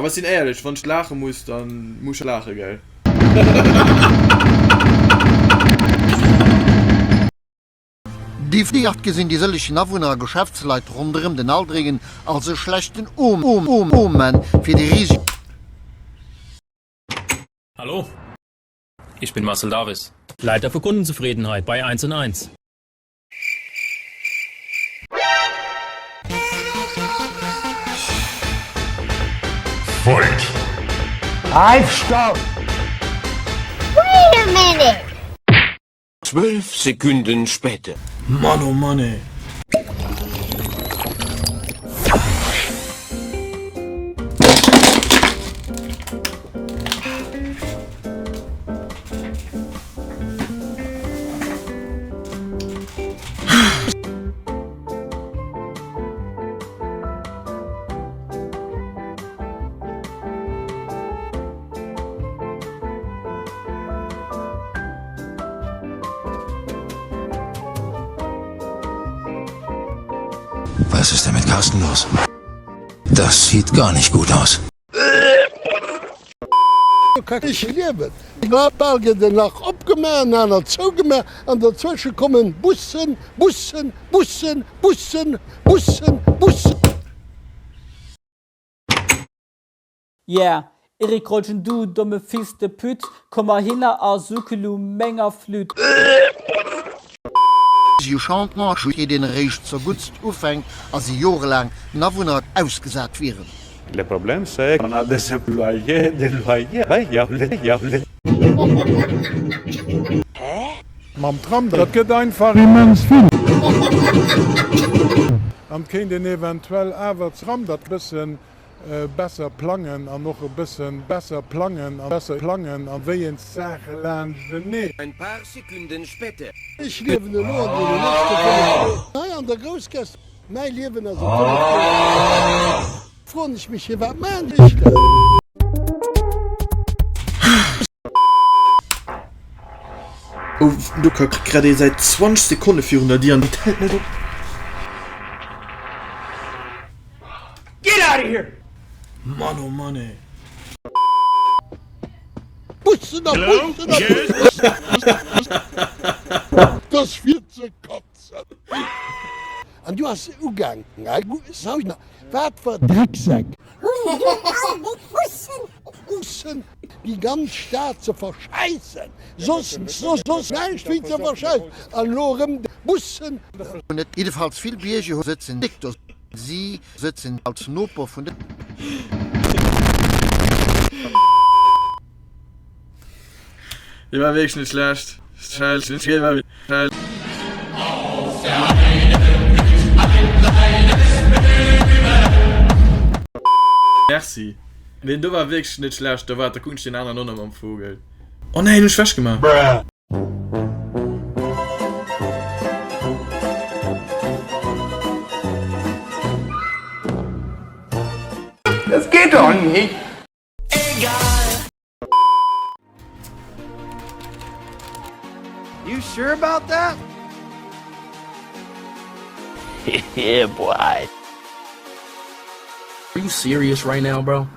Awer ech sinn éierlech, wann ech laache muss, dann muss ech laache, gell. Déi Art gesinn déi sëllegen Awunner a Geschäftsleit ronderëm den Aldringen als e schlechten Omen fir déi riseg. Hallo, ich bin Marcel Davis, Leiter für Kundenzufriedenheit bei Eins und Eins. Fight! I've stopped! Wait a minute! 12 Sekunden später. Mann oh Mann ey. Was ist denn mit Carsten los? Das sieht gar nicht gut aus. Ech liewen. Bal gëtt en Lach opgemaach, en anert zougemaach, an derzwësche kommen Bussen, Bussen, Bussen, Bussen, Bussen, Bussen. Yeah, Eric Rolgen du domme Fils de pute, komm erhinner a suckelu menger Flütt. Chantier deen eréischt zerguttst ufänkt a si jorelaang den Awunner ausgesat wieren. Le problème c'est qu'on a des employés des loyers Mam Tram, dat gëtt einfach immens vill. An et kéint een eventuell awer Tram dat bëssen besser plangen an och e bëssen besser plangen a besser plangen a wéi een d'Saache laanschtenee. Ein paar Sekunden später. Ech liewen elo an deene leschte 5 Joer hei an der Groussgaass. Mäi Liewen ass op 5 Joer. Froen ech mech, firwat maan ech dat? Oh, do kackt grad ee säit 20 Sekonne virun der Dier an et hält net op. Get out of here! Mann oh Mann ey. Bussen a Bussen a Bussen. Dat ass fir ze kotzen. An du has ugaang. Wat fir Drecksäck. Hunn déi all déi Bussen. Bussen déi ganz Stad ze verschäissen. Soss soss näischt wéi ze verschäissen. An elo erëm Bussen. Jiddefalls vill Bierger hu sëtzen déck do. Si sëtzen als Noper vun de. Dee war wierklech net schlecht. Merci. Deen do war wierklech net schlecht. Da waart, da kucken ech deen aneren och nach mam Vogel. Oh nee, en hunn ech wech gemaach. Das geht doch nicht! You sure about that? Yeah, boy. Are you serious right now, bro?